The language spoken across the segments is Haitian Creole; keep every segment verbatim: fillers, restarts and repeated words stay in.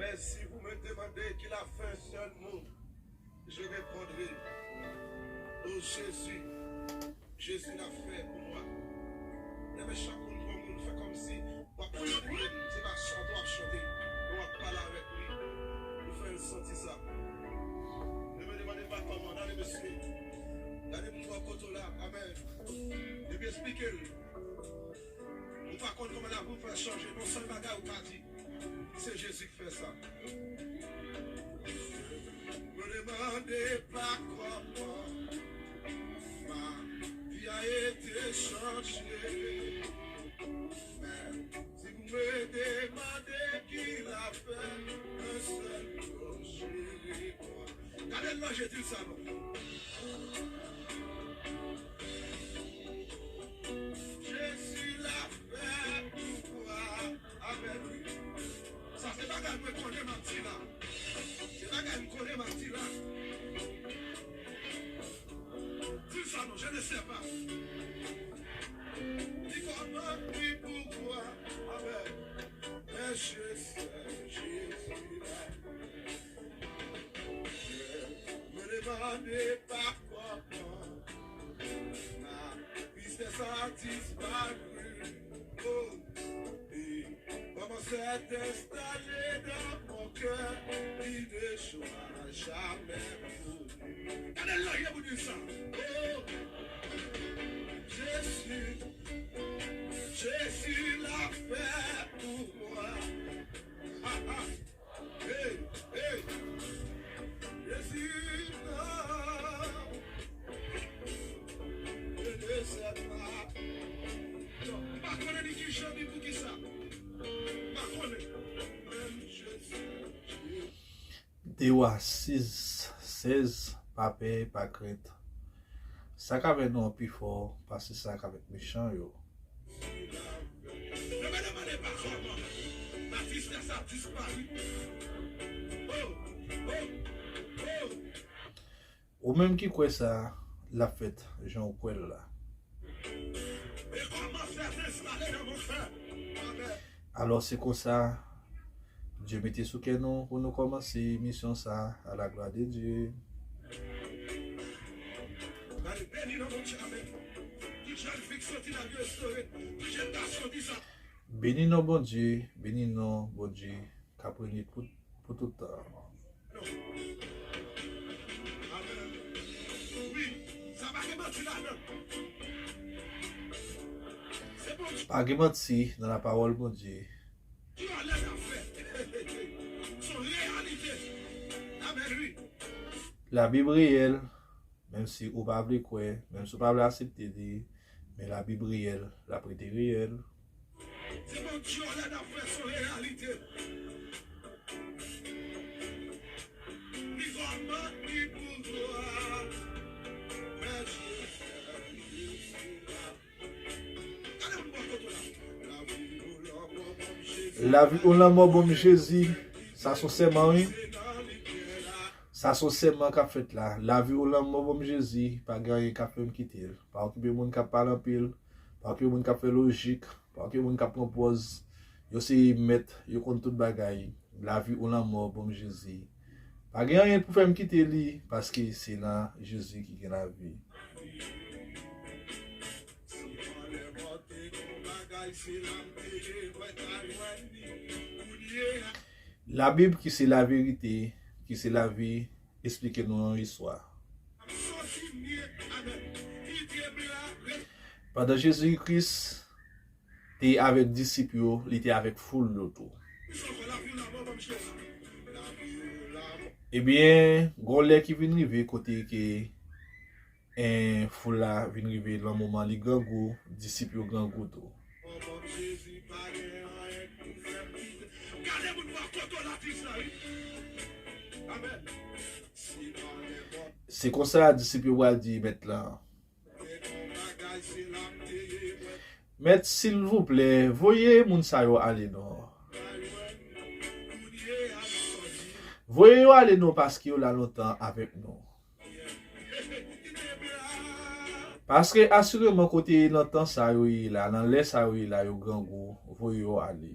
Mais si vous me demandez qui l'a fait seulement, je répondrai, oh Jésus, Jésus l'a fait pour moi. Leve chak moun pran moun, fè kòmsi w ap pran yon moun, se pa chante w ap chante, men w ap pale avèk li. Nou fè l santi sa. Ne me demandez pas comment, gade mesye. Gade moun bò kote w la, amèn. Epi eksplike l. Ou pa konn kòman lavi w fè chanje, non, sèl bagay ou ka di, se Jezi ki fè sa. Me demandez pas comment ma vie a été changée. Mais si vous me demandez qui l'a fait, un seul mot, je réponds. Gade lòje di l sa non. Jezi l'a fait pour moi. Amèn, wi. Sa se bagay mwen konnen m ap di la. Se bagay m konnen m ap di la. Di sa non, je ne sais pas. Di kòman, di poukwa. Amèn. Men je sais, Jésus l'a fait. Me demandez pas comment ma tristesse a disparu. Oh, et comment s'est installé dans mon cœur qui ne sera jamais connu. Gade lòje pou di sa. Oh, Jésus, Jésus l'a fait pour moi. Ah, ah. Hey, hey. Jezi, non. Je ne sais pas. Non, m pa konnen ni kijan ni poukisa. M pa konnen. Men je sais. Dewa sis, sèz, pa pè, pa krent. Sa k avèk nou an pi fò pase sa k avèk mechan yo. Ou menm ki kwè sa, l ap fèt jan w kwè l la. Alò, se konsa, Dye mete sou kè nou pou nou kòmanse misyon sa a la glwa de Dye. Beni non Bondye, beni non Bondye k ap renye pou, pou tout tan. Pa gen manti nan lapawòl Bondye. Labib reyèl, menm si ou pa vle kwè, menm si ou pa vle aksepte li, men Labib reyèl, l ap rete reyèl. Se Bondye w lè n ap fè son reyalite. Ni kòman, ni pouvwa. Mèsi, Jezi. Lavi ou lanmò ban m Jezi. Sa se yon sèman, wi. Sa se yon sèman k ap fèt la. Lavi ou lanmò ban m Jezi. Pa gen anyen k ap fè m kite l. Pa okipe moun k ap pale anpil. Pa okipe moun k ap fè lojik. Pa okipe moun k ap pran pòz. Yo se mèt, yo konn tout bagay. Lavi ou lanmò ban m Jezi. Pa gen anyen pou fè m kite li, paske se nan Jezi ki gen lavi. Labib ki se laverite, ki se lavi, eksplike nou yon istwa. Pandan Jezi Kris te avèk disip yo, li te avèk foul yo tou. Ebyen, gon lè ki vin rive kote ke en, foul la vin rive nan moman li grangou, disip yo grangou tou. Se konsa disip yo pral di mèt la, mèt, silvouplè, voye moun sa yo ale non. Voye yo ale non, paske yo la lontan avèk nou. Paske asireman kote nan tan sa yo ye la, nan lè sa yo ye la, yo grangou, voye yo ale.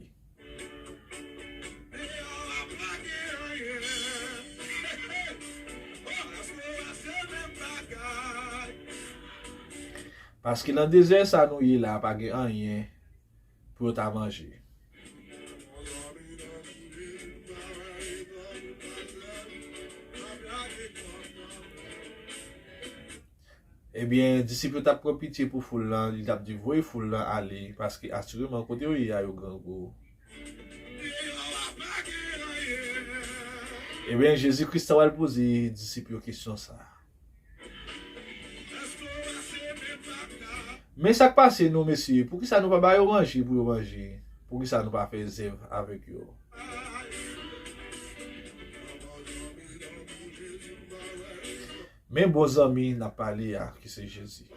Paske nan dezè sa nou ye la, pa gen anyen pou yo ta manje. Ebyen, disip yo t ap pran pitye pou foul lan, li t ap di, "Voye foul lan ale, paske asireman kote yo ye a, yo grangou." Ebyen, Jezi Kris ta pral poze disip yo kesyon sa a. Men sa k pase nou, mesye, poukisa nou pa ba yo manje pou yo manje? Poukisa nou pa fè zèv avèk yo? Men bon zanmi n ap pale a, ki se Jezi.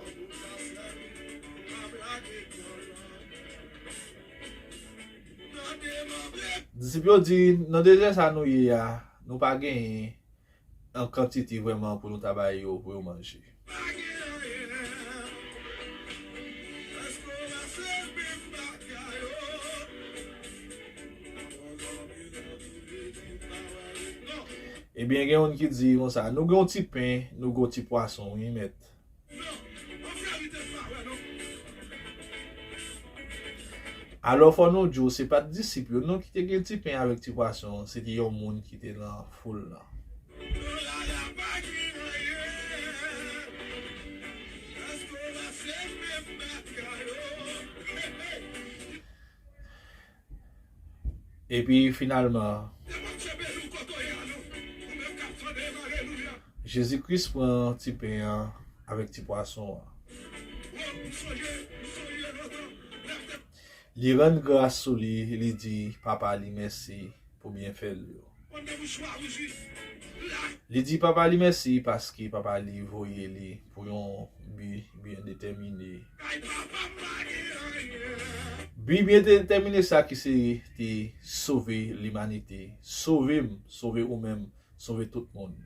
Disip yo di, "Nan dezè sa nou ye a, nou pa genyen an kantite vrèman pou nou ta bay yo, pou yo manje." Ebyen, gen youn ki di konsa, "Nou gen yon ti pen, nou gen yon ti pwason, wi, mèt." Alò, fò nou di w, se pa t disip yo, non, ki te gen ti pen avèk ti pwason, se te yon moun ki te nan foul lan. Epi, finalman, Jezi Kris pran ti pen an avèk ti pwason an. Li rann gras sou li, li di papa li mèsi pou byenfè l yo. Li di papa li mèsi paske papa li voye li pou yon bi byen detèmine. Bi byen detèmine sa ki se te sove limanite. Sove m, sove ou menm, sove tout moun.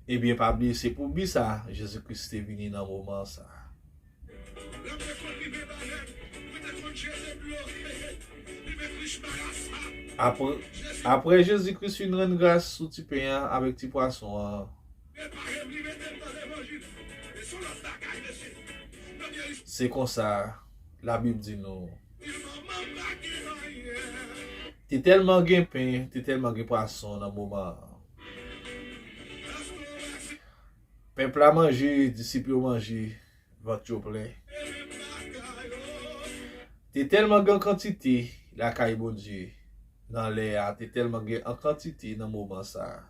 Ebyen, pa bliye, se pou bi sa Jezi Kris te vini nan moman sa. Apre, apre Jezi Kris fin rann gras sou ti pen an avèk ti pwason an, se konsa Labib di nou, te tèlman gen pen, te tèlman gen pwason nan moman an. Pèp la manje, disip yo manje, vant yo plen. Te tèlman gen kantite lakay Bondye nan lè a, te tèlman gen an kantite nan moman sa a.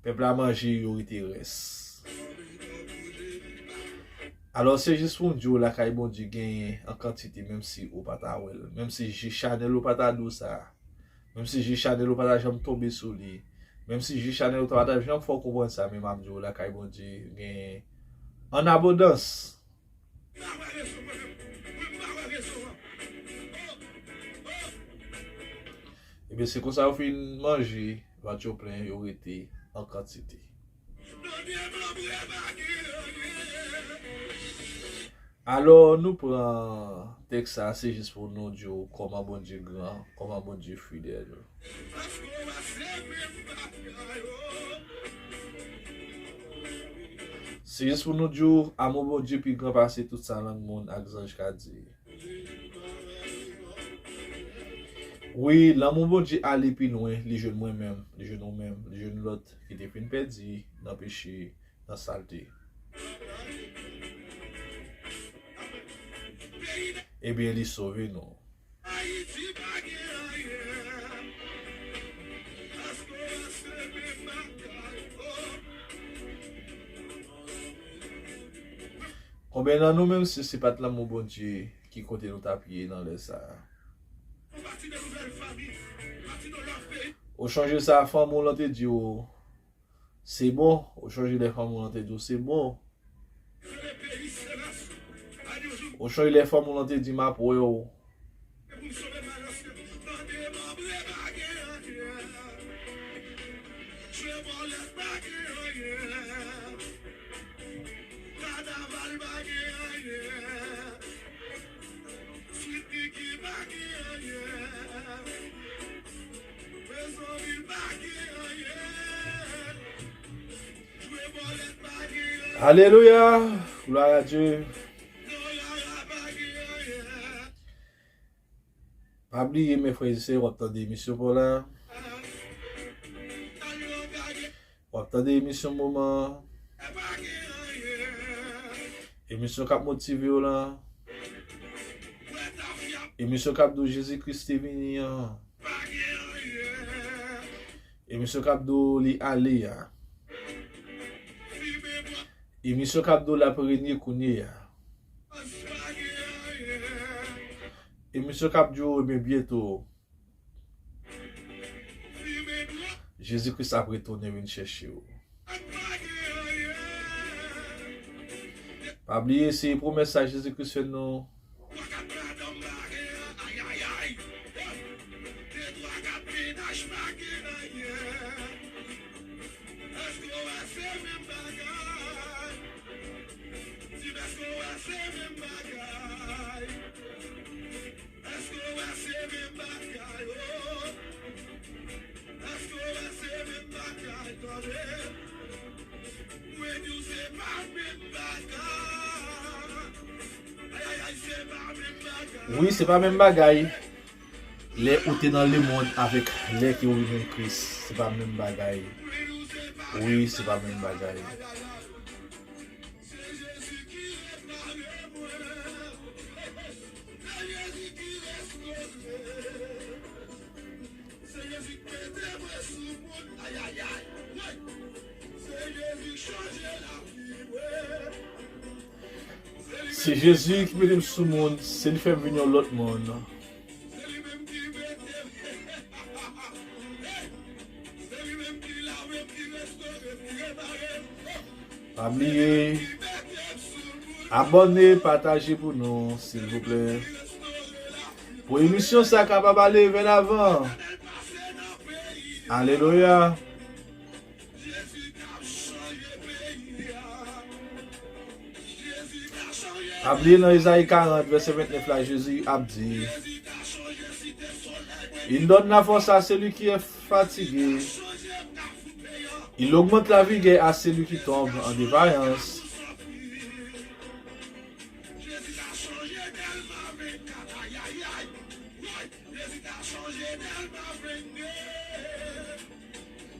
Pèp la manje, yo rete rès. Alò, se jis pou m di w, lakay Bondye genyen an kantite, menm si ou pa ta wè l, menm si je chanèl ou pa ta di w sa. Menm si je chanèl ou pa ta janm tonbe sou li, menm si je chanèl ou pa ta janm fè w konprann sa, men m ap di w, lakay Bondye gen an abondans. Ebyen, se konsa yo fin manje, vant yo plen, yo rete an kantite. Alò, nou pran tèks sa, se jis pou nou di w kòman Bondye gran, kòman Bondye fidèl. Se jis pou nou di w, amou Bondye pi gran pase tout sa lang moun ak zanj ka di. Wi, lanmou Bondye ale pi lwen, li jwenn mwen menm, li jwenn ou menm, li jwenn lòt ki te fin pèdi nan peche, nan salte. Ebyen, li sove nou. Konbyen nan nou menm si se pa t lanmou Bondye ki kote nou t ap ye nan lè sa a? Ou chonje sa fanmi w lan te di w, se bon. Ou chonje lè fanmi w lan te di w, se bon. Ou chonje lè fanmi w lan te di, m ap wè w. Alelouya! Glwa a Dye! Pa bliye, men frè e sè, w ap tande emisyon pa w la. W ap tande emisyon moman an. Emisyon k ap motive w lan. Emisyon k ap di w Jezi Kris te vini an. Emisyon k ap di w li ale a. Emisyon k ap di w l ap renye kounye a. Emisyon k ap di w, ebyen, byento, Jezi Kris ap retounen vin chèche w. Pa bliye, se pwomès sa Jezi Kris fè nou. Wi, se pa menm bagay. Lè ou te nan lemonn avèk lè ke ou vin jwenn Kris, se pa menm bagay. Wi, se pa menm bagay. Se Jezi ki mete m sou moun, se li fè m vin yon lòt moun. Pa bliye, abòne, pataje pou nou, silvouplè. Pou emisyon sa kapab ale vè lavan. Alelouya. Pa bliye nan Ezayi karant, vèsè ventnèf la, Jezi ap di, Il donne la force à celui qui est fatigué. Il augmente la vigueur à celui qui tombe en défaillance.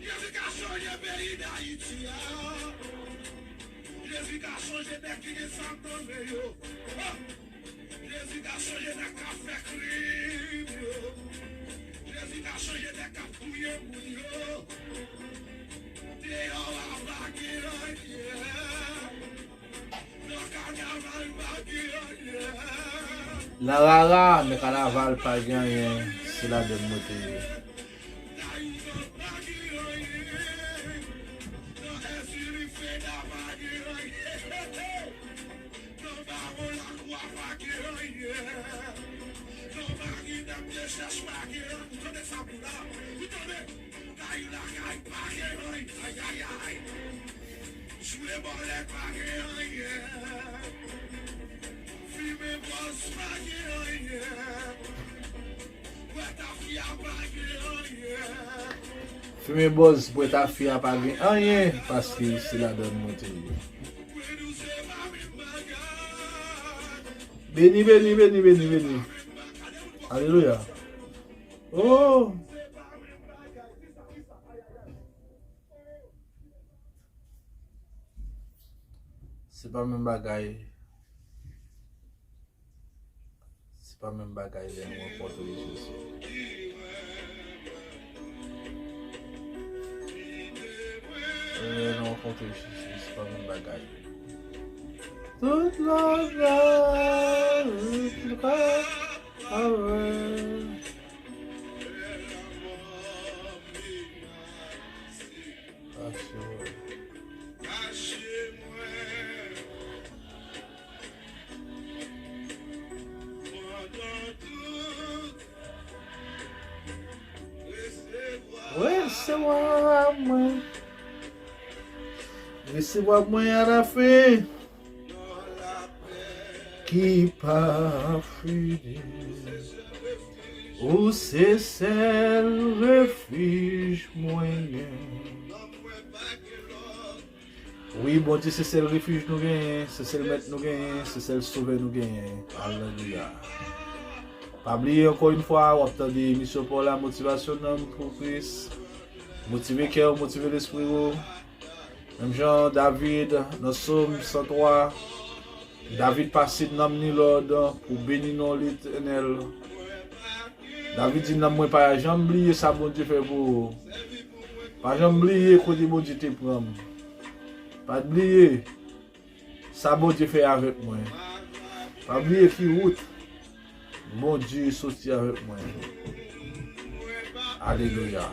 Jezi ka chanje peyi Dayiti a. Jezi ka chanje nèg ki gen zam nan men yo. Oh! Jezi ka chanje nèg k ap fè krim yo. Jezi ka chanje nèg k ap touye moun yo. Deyò a pa gen anyen. Nan kanaval pa gen anyen. Nan rara, men kanaval pa gen anyen. Se ladann mwen te ye. Fimen bòz, bwè tafya pa gen anyen, paske se ladann mwen te ye. Beni, beni, beni, beni, beni. Alelouya. Oh! Se pa menm bagay. Se pa menm bagay lè nou rankontre Jezi. Lè nou rankontre Jezi, se pa menm bagay. Tout lòt la, tout lòt la, amen. Kache mwen. Resevwa mwen. Resevwa mwen alafen. Ki pa fini. Ou se sèl refij mwen gen. Wi, Bondye se sèl refij nou genyen, se sèl mèt nou genyen, se sèl sovè nou genyen. Alelouya. Pa bliye, ankò yon fwa, w ap tande emisyon pa w la, Motivasyon Nanm pou Kris. Motive kè w, motive lespri w. Menm jan David, nan Sòm san twa, David pase nanm ni lòd pou beni non Letènèl. David di, nanm mwen, pa janm bliye sa Bondye fè pou ou. Pa janm bliye kote Bondye te pran m. Pa bliye sa Bondye fè avèk mwen. Pa bliye ki wout Bondye soti avèk mwen. Alelouya.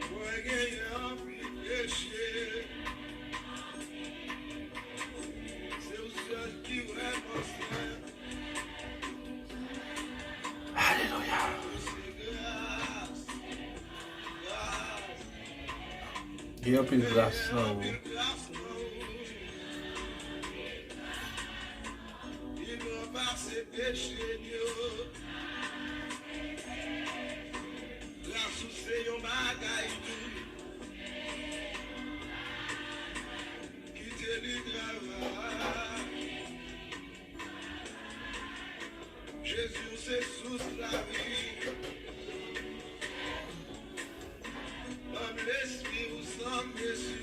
Mwen genyen anpil peche. Se ou sèl ki wè konsèy. Alelouya. Gen anpil gras nan ou. Li gran pase peche m yo. Gras ou se yon bagay tou. Kite li travay. Jezi, ou se sous lavi. Ban m lespri ou san mezi.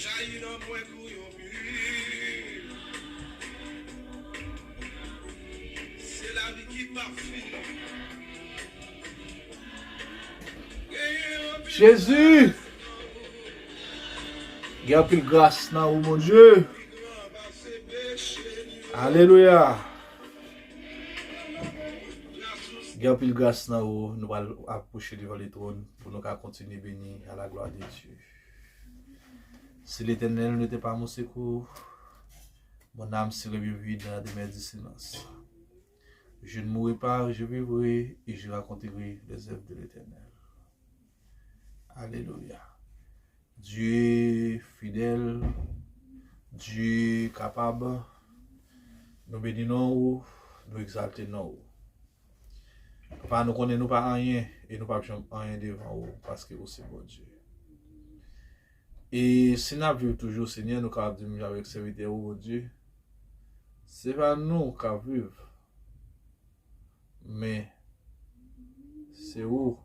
Chayi nan mwen kou yon pil. Se lavi ki pa fini. Jezi! Gen anpil gras nan ou, Bondye. Alelouya. Gen anpil gras nan ou. Nou pral apwoche devan le trône pou nou ka kontinye beni à la gloire de Dieu. Si l'Éternel n'était pas mon secours, mon âme serait bien vide dans la demeure du silence. Je ne mourrai pas, je vivrai et je raconterai les œuvres de l'Éternel. Alelouya. Dye fidèl, Dye kapab, nou beni non ou, nou egzalte non ou. Papa, nou konnen nou pa anyen e nou p ap janm anyen devan ou, paske ou se Bondye. E si n ap viv toujou, Senyè, nou kapab di menm jan avèk sèvitè ou, Bondye, se pa nou k ap viv, men se ou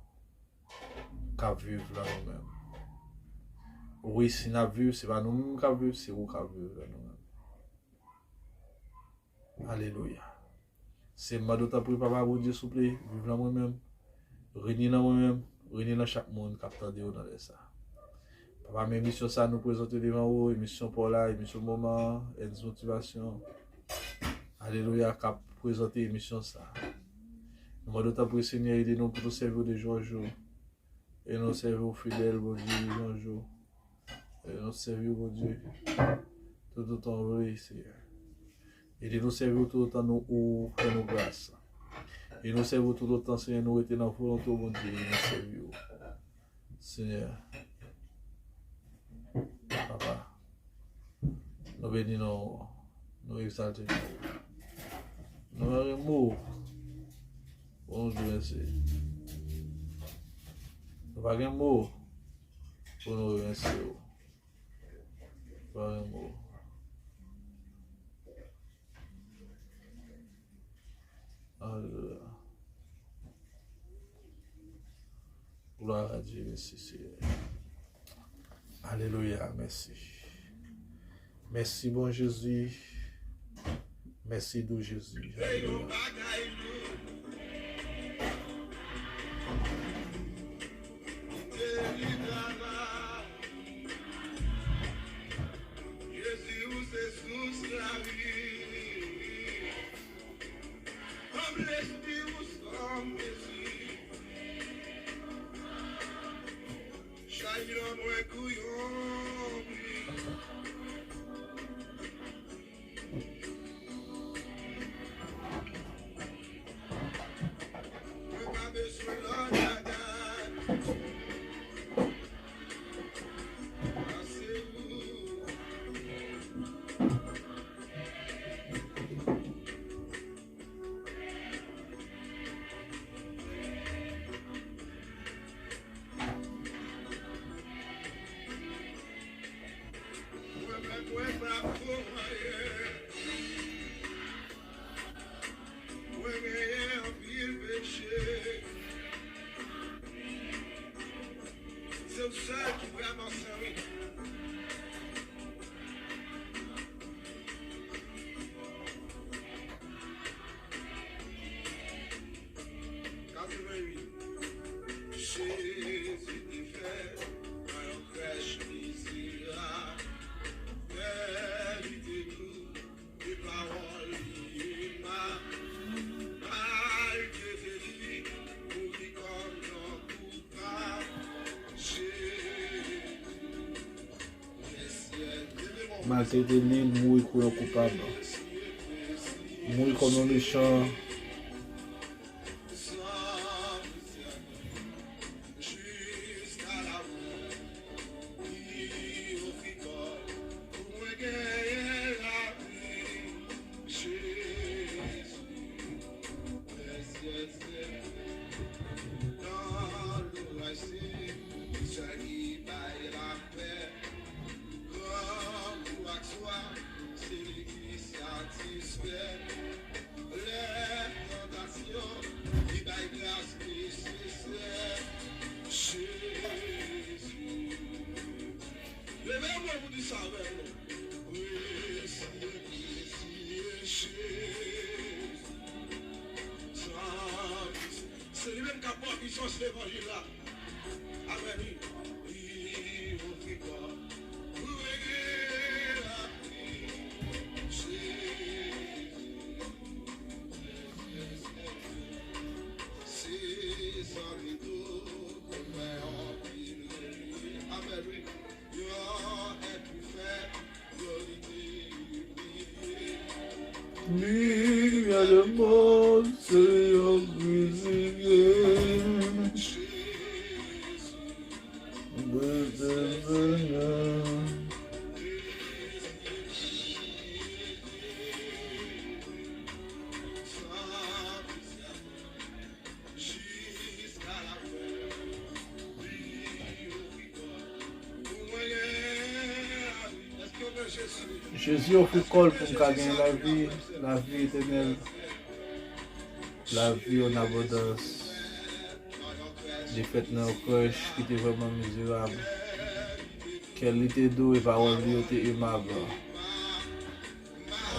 k ap viv nan nou menm. Wi, si n ap viv, se pa nou menm k ap viv, se ou k ap viv nan nou menm. Alelouya. Se mande w tanpri, Papa Bondye, souple, viv nan mwen menm, renye nan mwen menm, renye nan chak moun k ap tande w nan lè sa. Papa, men emisyon sa nou prezante devan ou, emisyon pa w la, emisyon moman an, Ends Motivasyon. Alelouya, k ap prezante emisyon sa. Nou mande w tanpri, Senyè, ede nou pou nou sèvi w de jou an jou. E nou sèvi w fidèl, Bondye, de jou an jou. E nou sèvi w, Bondye, toutotan w vle, Senyè. Ede nou sèvi w toutotan nou, ou fè nou gras. E nou sèvi w toutotan, Senyè, nou rete nan volonte w, Bondye, e nou sèvi w. Senyè, Papa, nou beni non w, nou egzalte non w. Nou pa gen mo pou nou di mèsi. Nou pa gen mo pou nou remèsye w. Nou pa gen mo. Alelouya. Glwa a Dye, mèsi, Senyè. Alelouya, mèsi. Mèsi, bon Jezi. Mèsi, dou Jezi. Alelouya. Jezi, ou se sous lavi. Ann lespri ou san mezi. Chay nan mwen kou yon bri. Se ou sèl ki vrèman sen, wi. Katreventuit. Jezi te fèt nan yon krèch mizerab. Mè li te dou e pawòl li emab. Malgrete li mouri kòm yon koupab, Jezi Maltrete li, mouri kou yon koupab. Mouri kòm yon mechan. Granmou ak swa, se li ki satisfè. Lè tantasyon, li bay gras nesesè. Jezi. Leve men pou di sa avè m non. Presye, presye Jezi. Se li menm k ap ba w pwisans levanjil la. Amèn, wi. Li ofri kò l pou renge lavi. Jezi. Se zanmi tou, konpè anpil rele. Amèn, wi. Yon èt ki fè Limyè lemonn, se li yo krizifye. Bondye Senyè. Jezi ofri kò l pou m ka gen lavi, lavi etènèl, lavi an abondans. Li fèt nan yon krèch ki te vrèman mizerab. Kè li te dou e pawòl li yo te emab.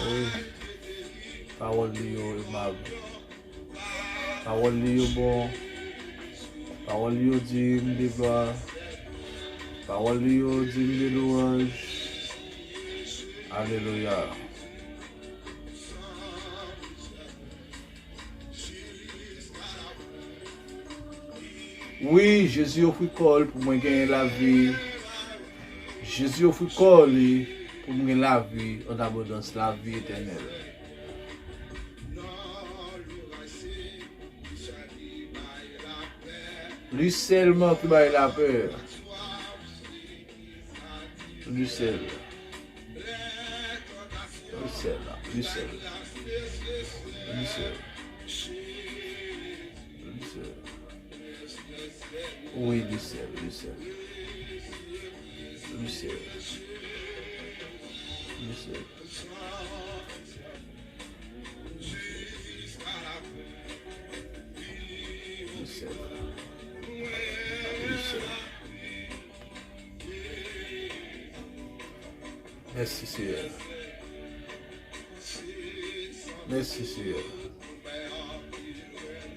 Wi, pawòl li yo emab. Pawòl li yo bon. Pawòl li yo dign de glwa. Pawòl li yo dign de lwanj. Alelouya. Wi, Jezi ofri kò l pou mwen genyen lavi. Jezi ofri kò li pou m gen lavi an abondans, lavi etènèl. Li sèlman ki bay lapè. Li sèl. Li sèl la. Li sèl. Li sèl. Li sèl. Wi, li sèl, li sèl. Li sèl. Li sèl. Li sèl. Li sèl. Mèsi, Seyè. Mèsi, Seyè.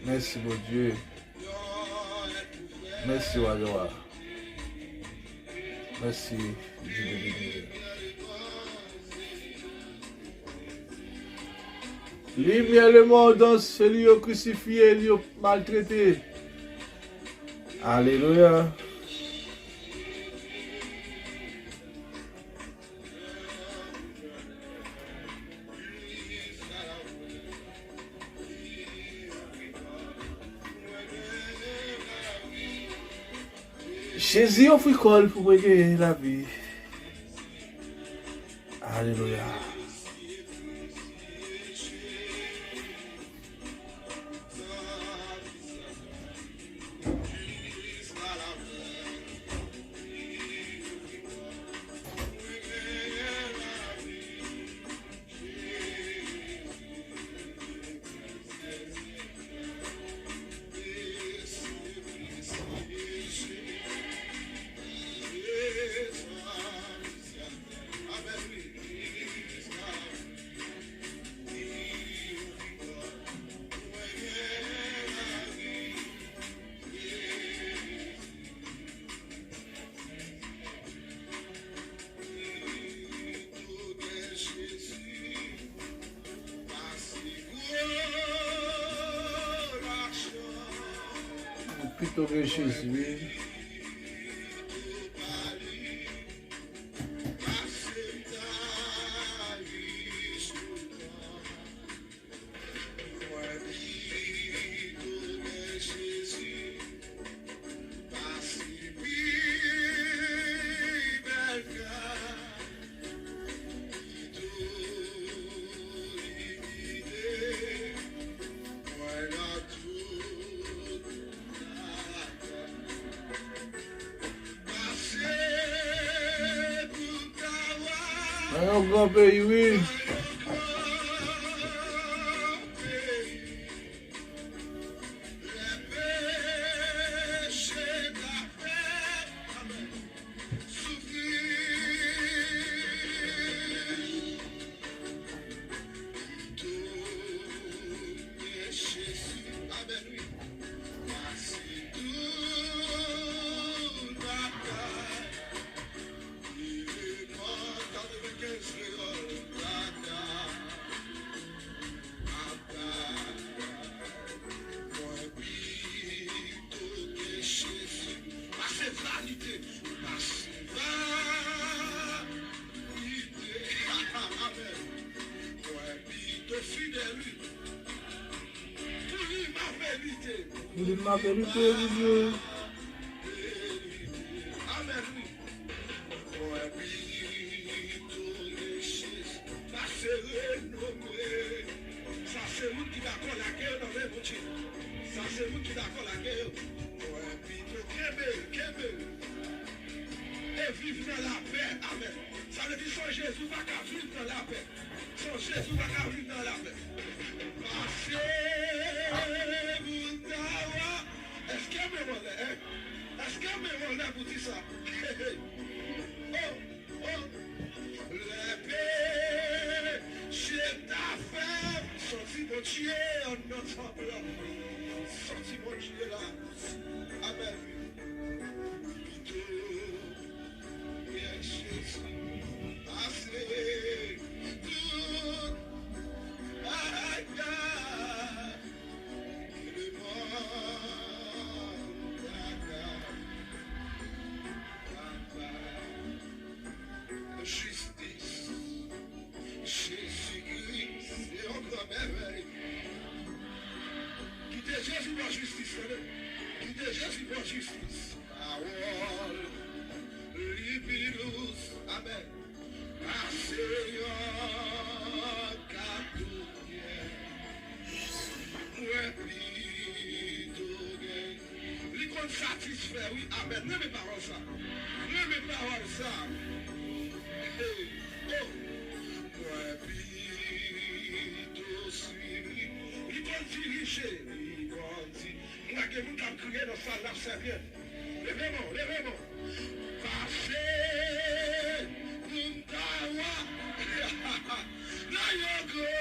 Mèsi, Bondye. Mèsi, Wa dè wa. Mèsi, Dye de beni. Limyè lemonn, se li yo krisifye, li yo maltrete. Alelouya. Jezi ofri kò l pou mwen genyen lavi. Alelouya. Toke Jezi, wi. Nan yon gran peyi, wi. Amèn, wi. Pase tout batay. Li reponn katrevenkenz kreyòl batay. Batay. Mwen pito gen Jezi. Pase vanite. Pase vanite. Amèn. Mwen pito fidèl, wi. Pou li m ape lite. Pou li m ape lite, wi, Bondye. Amèn, wi. Mwen pito gen Jezi. Sa se renome. Sa se moun ki dakò lage yo nan men Bondye. Sa se moun ki dakò lage yo. Mwen pito kenbe, kenbe. E viv nan lapè. Amèn. Sa vle di san Jezi, ou pa ka viv nan lapè. San Jezi, ou pa ka viv nan lapè. Pase moun ta wa. Èske men w anlè, en? Èske men w anlè pou di sa? Oh, oh. Lè peche ta fè m sòti Bondye anndan tanp lan. Sòti Bondye la. Amèn. Pito. Yes, yes. Pase tout bagay. Jistis. Jezikri, se yon gran mèvèy. Kite Jezi ba w jistis, tande. Kite Jezi ba w jistis. Pawòl li pi dous. Amèn. Pase yon kato pyè. Mwen pito gen. Li konn satisfè, wi. Amèn. Renmen pawòl sa. Renmen pawòl sa. Hey, oh. Mwen pito swiv li. Li konn dirije. Li konn di. M wè gen moun k ap kriye nan sal la, sèvye. Leve men w, leve men w. Pase moun ta wa. Nan yon gwo.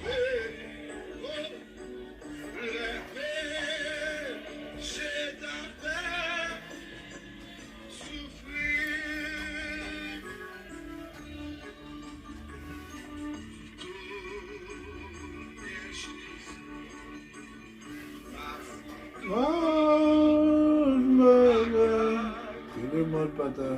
Hey, oh. Lè peche ta fè soufri. Tout peche. Mòn, mòn, mòn. Ke le mond pa ta.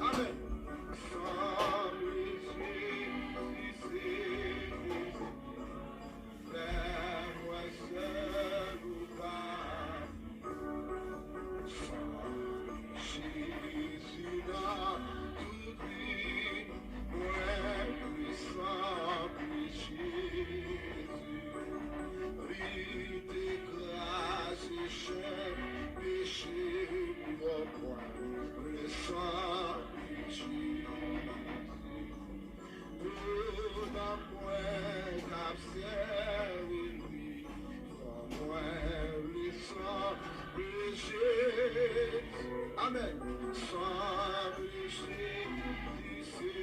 Amèn. San San peche, li se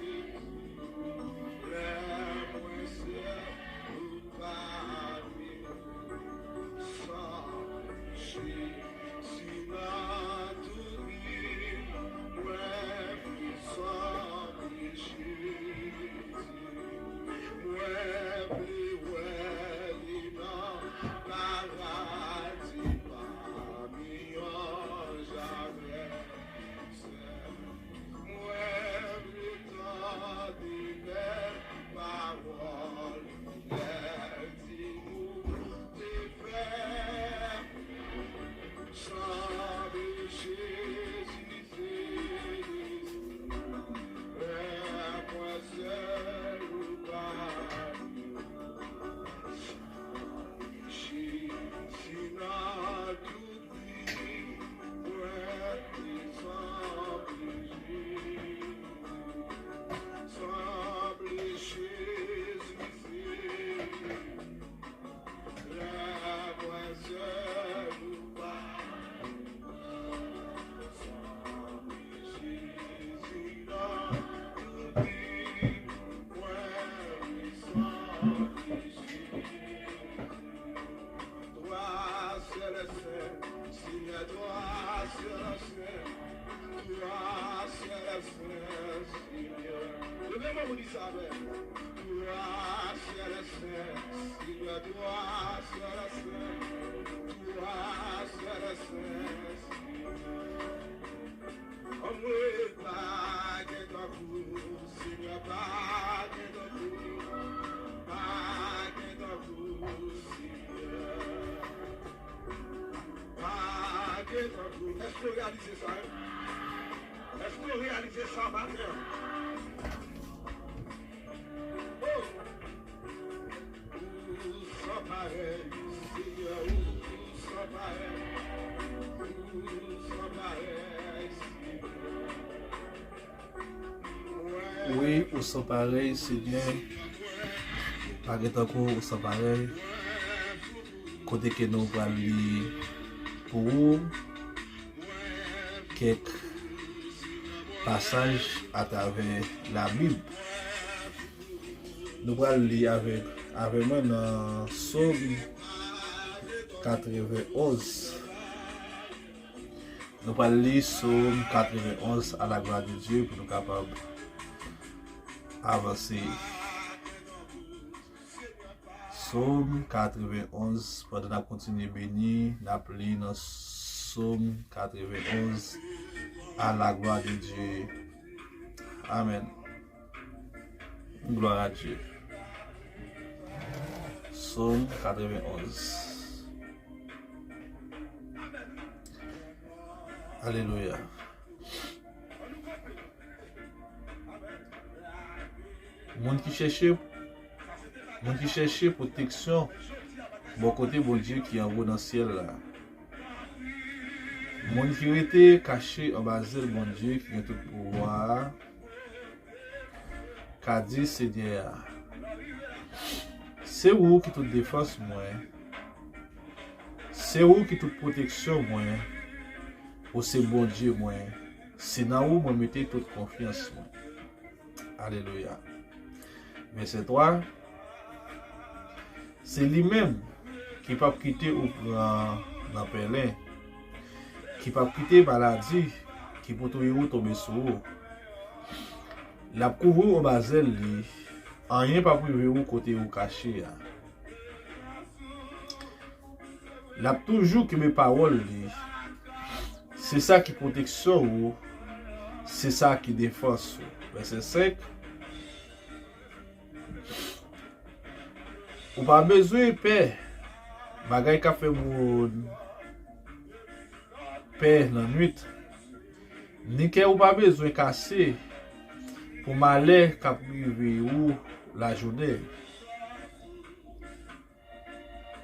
li. Lè mwen sèl ou pa San peche, si nan tout vi mwen fè san peche, mwen vle wè li nan paradi pami anj avèk sè. Mwen vle tande bèl pawòl lè l di nou te fè. Sanble Jezi se li, lè mwen sèl ou pa. Sanble Jezi nan tout Toi seul est saint, Seigneur, toi seul est saint, toi seul est saint, Seigneur. Leve men w pou di sa avè m. Toi seul est saint, Seigneur, toi seul est saint, toi seul est saint, Seigneur. Anmwe, pa gen tankou w, Senyè, pa gen tankou w, pa gen tankou w, Senyè. Pa gen tankou w. Èske w reyalize sa, wi? Èske w reyalize sa maten an? Oh! Ou san parèy, Senyè, ou san parèy, ou san parèy, Senyè. Wi, ou san parèy, Senyè. Pa gen tankou w, ou san parèy. Kote ke nou pral li pou ou kèk pasaj atravè Labib. Nou pral li avèk, avè mwen nan Sòm katrevenonz. Nou pral li Sòm katrevenonz à la gloire de Dieu pou nou kapab avanse. Sòm katrevenonz, pandan n ap kontinye beni, n ap li nan Sòm katrevenonz, à la gloire de Dieu. Amèn. Gloire à Dieu. Sòm katrevenonz. Alelouya. Moun ki chèche, moun ki chèche pwoteksyon bò kote Bondye ki anwo nan syèl la. Moun ki rete kache anba zèl Bondye ki gen tout pouvwa a, ka di Senyè a, se ou ki tout defans mwen, se ou ki tout pwoteksyon mwen, ou se Bondye mwen, se nan ou mwen mete tout konfyans mwen. Alelouya. Vèsè twa, se li menm ki p ap kite ou pran nan pèlen, ki p ap kite maladi ki pou touye ou tonbe sou ou. L ap kouvri w anba zèl li, anyen p ap rive ou kote ou kache a. L ap toujou kenbe pawòl li. Se sa ki pwoteksyon ou, se sa ki defans ou. Vèsè senk, ou pa bezwen pè bagay k ap fè moun pè nan nwit, ni kè ou pa bezwen kase pou malè k ap rive ou lajounen.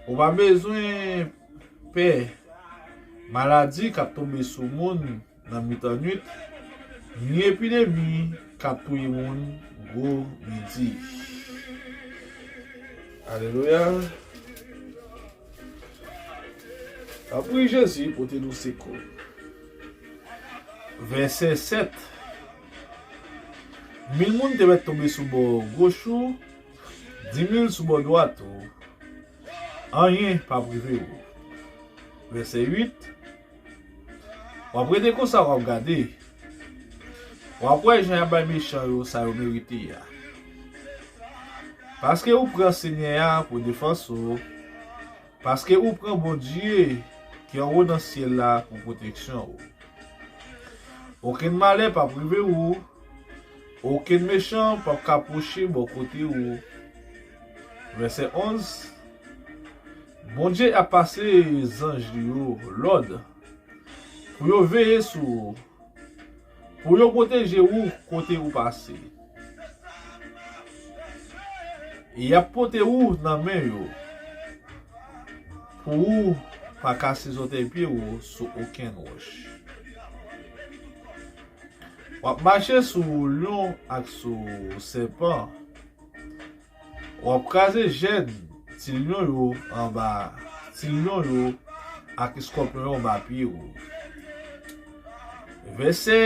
Ou pa bezwen pè maladi k ap tonbe sou moun nan mitan nwit, ni epidemi k ap touye moun gwo midi. Alelouya. Tanpri, Jezi, pote nou sekou. Vèsè sèt. Mil moun te mèt tonbe sou bò goch ou, dimil sou bò dwat ou, anyen p ap rive ou. Vèsè uit. W ap rete konsa, w ap gade. W ap wè jan y ap bay mechan yo sa yo merite a. Paske ou pran Senyè a pou defans ou, paske ou pran Bondye ki anwo nan syèl la pou pwoteksyon ou. Okenn malè p ap rive ou, okenn mechan p ap ka pwoche bò kote ou. Vèsè onz. Bondye ap pase zanj li yo lòd pou yo veye sou ou, pou yo pwoteje ou kote ou pase. E y ap pote ou nan men yo, pou ou pa kase zòtèy pye ou sou okenn wòch. W ap mache sou lyon ak sou sèpan. W ap kraze jèn ti lyon yo anba ti lyon yo ak eskòpyon yo anba pye ou. Vèsè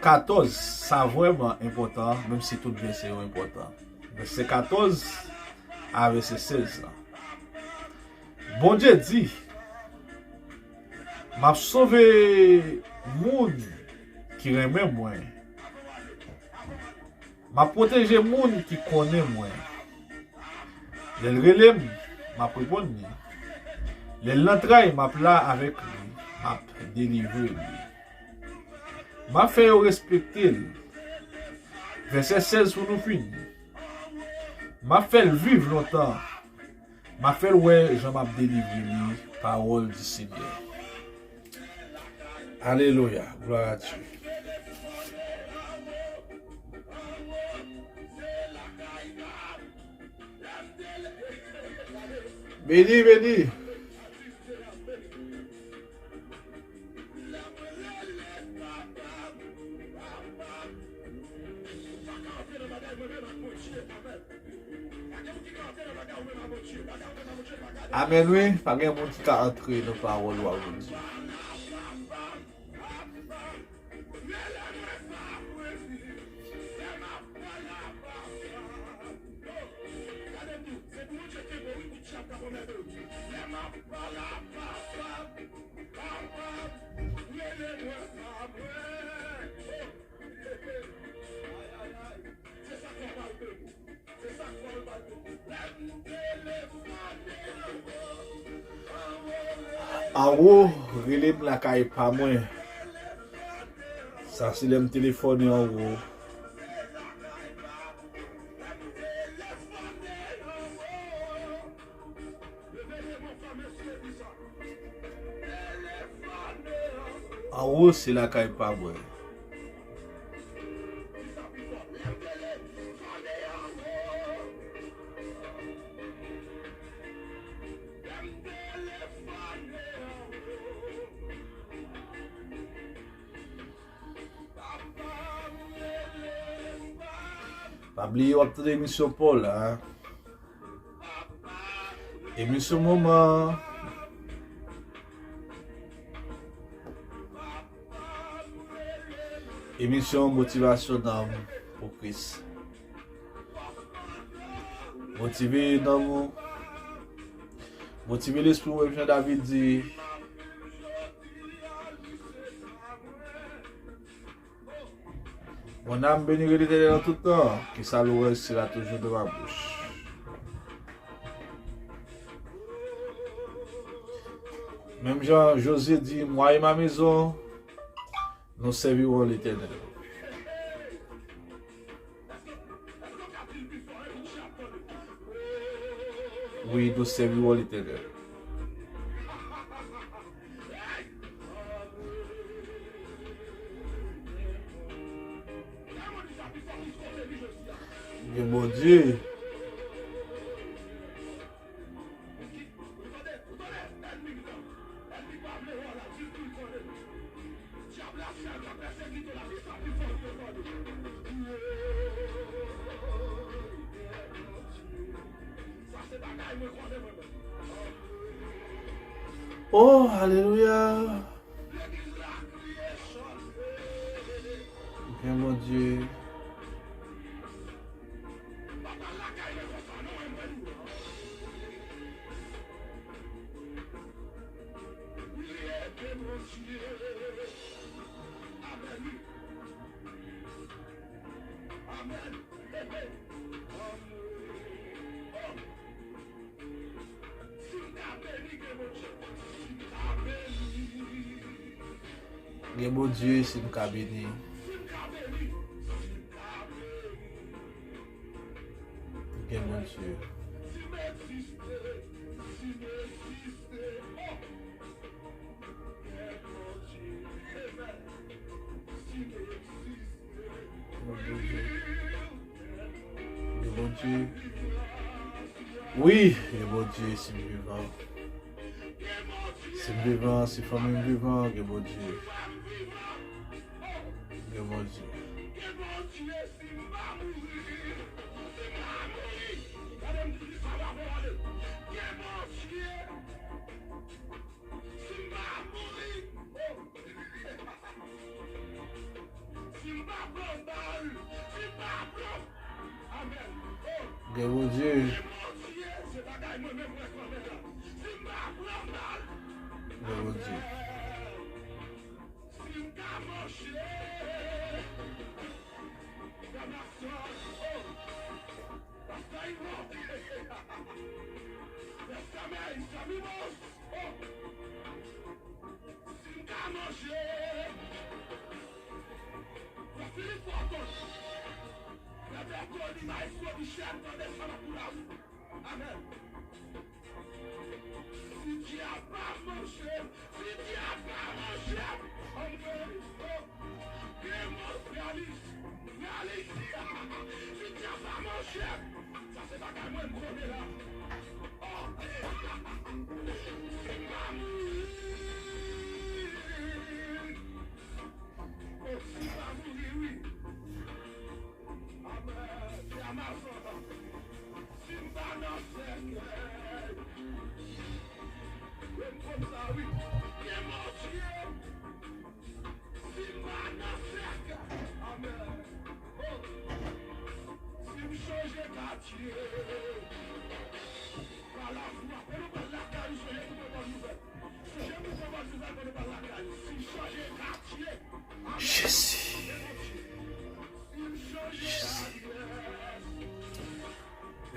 katòz, sa vrèman enpòtan, menm si tout vèsè yo enpòtan. Vèsè katòz a vèsè sèz la. Bondye di, "M ap sove moun ki renmen mwen. M ap pwoteje moun ki konnen mwen. Lè l rele m, m ap reponn li. Lè l nan tray, m ap la avèk li. M ap delivre li. M ap fè yo respekte l." Vèsè sèz pou nou fini. "M ap fè l viv lontan. M ap fè l wè jan m ap delivre li." Parole du Seigneur. Alelouya. Gloire à Dieu. Beni, beni. Amèn, wi. Pa gen moun ki ka antre nan pawòl ou a, Bondye. Anwo, rele m lakay pa mwen. Sa se lè m telefone anwo. Anwo se lakay pa mwen. Pa bliye w ap tande emisyon pa w la. Emisyon moman. Emisyon motivasyon nanm pou Kris. Motive nanm ou. Motive lespri w, menm jan David di. Mon âme bénira l'Éternel en tout temps, que sa louange sera toujours dans ma bouche. Menm jan Jozye di, "Moi et ma maison, nous servirons l'Éternel." Wi, nous servirons l'Éternel. Gen Bondye. Oh, alelouya. Gen Bondye. Gen Bondye si m ka beni. Gen Bondye. Gen Bondye. Wi, gen Bondye si m vivan. Si m vivan, si fanmi m vivan, gen Bondye. Gen Bondye. Si m pa pran bal, si m pa pran. Amèn. Oh. Gen Bondye. Gen Bondye, se bagay mwen menm mwen konnen la. Si m pa pran bal. Gen Bondye. Amèn. Si m ka mache. Frè Maxon, oh. Pastè Ivo. Frè Samuel, Samimo. Oh. Si m ka manje. Frè Filip Fòton. Frè Bètoni, Maestro Michel, tande sa m ap di la, wi. Amèn. Si Dye a pa manje, si Dye a pa manje, anmwey, oh. Gen moun, frè Lis, frè Lis. Si Dye a pa manje, sa se bagay mwen m konnen la. Oh. Si m pa mouri. Oh, si m pa mouri, wi. Amèn. Se Amazon. Si m pa nan sèkèy. Wi, m konn sa, wi. Gen Bondye. Si m pa nan sèkèy. Amèn. Oh. Si m chanje katye. Pa lafwa. Fè nou pral lakay ou, sonje pou mwen bon nouvèl. Jezi.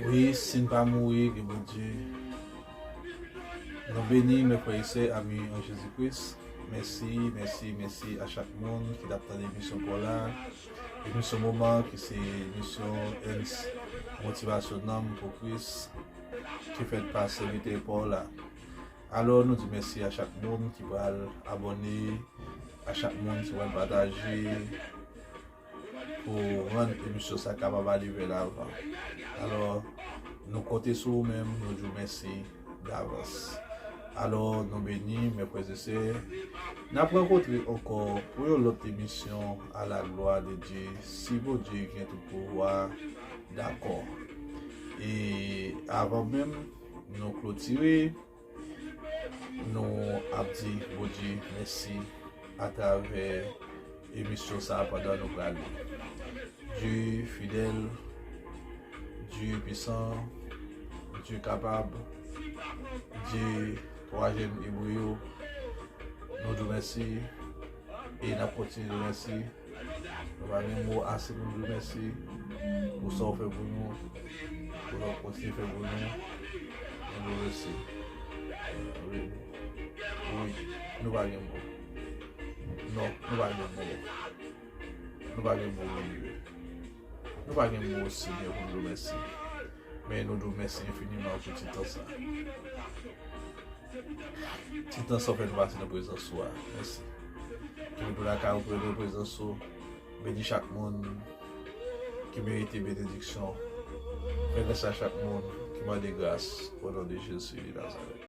Wi, si n pa mouri, gen Bondye. Nou beni, mes frères et sœurs, amis en Jésus-Christ. Mèsi, mèsi, mèsi a chak moun ki t ap tande emisyon pa w la. Emisyon moman ki se emisyon Ernst Motivasyon Nanm pou Kris ki fèt pa sèvitè pa w la. Alò, nou di mèsi a chak moun ki pral abòne, a chak moun ki pral pataje pou rann emisyon sa kapab ale vè lavan. Alò, nou konte sou ou menm, nou di w mèsi davans. Alò, nou beni, mes frères et sœurs. N ap rankontre ankò pou yon lòt emisyon à la gloire de Dieu, si Bondye gen tout pouvwa, dakò. E avan menm nou klotire, nou ap di Bondye mèsi atravè emisyon sa a pandan nou prale. Dye fidèl, Dye pwisan, Dye kapab, Dye twa jèn Ebre yo, nou di w mèsi e n ap kontinye di w mèsi. Nou pa gen mo ase pou nou di w mèsi pou sa w fè pou nou, pou sa w kontinye fè pou nou. Nou di w mèsi. Wi. Wi. Nou pa gen mo. Non, nou pa gen mo. Nou pa gen mo, Bondye. Nou pa gen mo, Senyè, pou nou di w mèsi. Men nou di w mèsi enfiniman pou ti tan sa. Ti tan sa w fè nou pase nan prezans ou a. Mèsi. Ke nou lakay ou pou nou prezans ou. Beni chak moun ki merite benediksyon. Fè gras a chak moun ki mande gras. O non de Jezi de Nazarèt.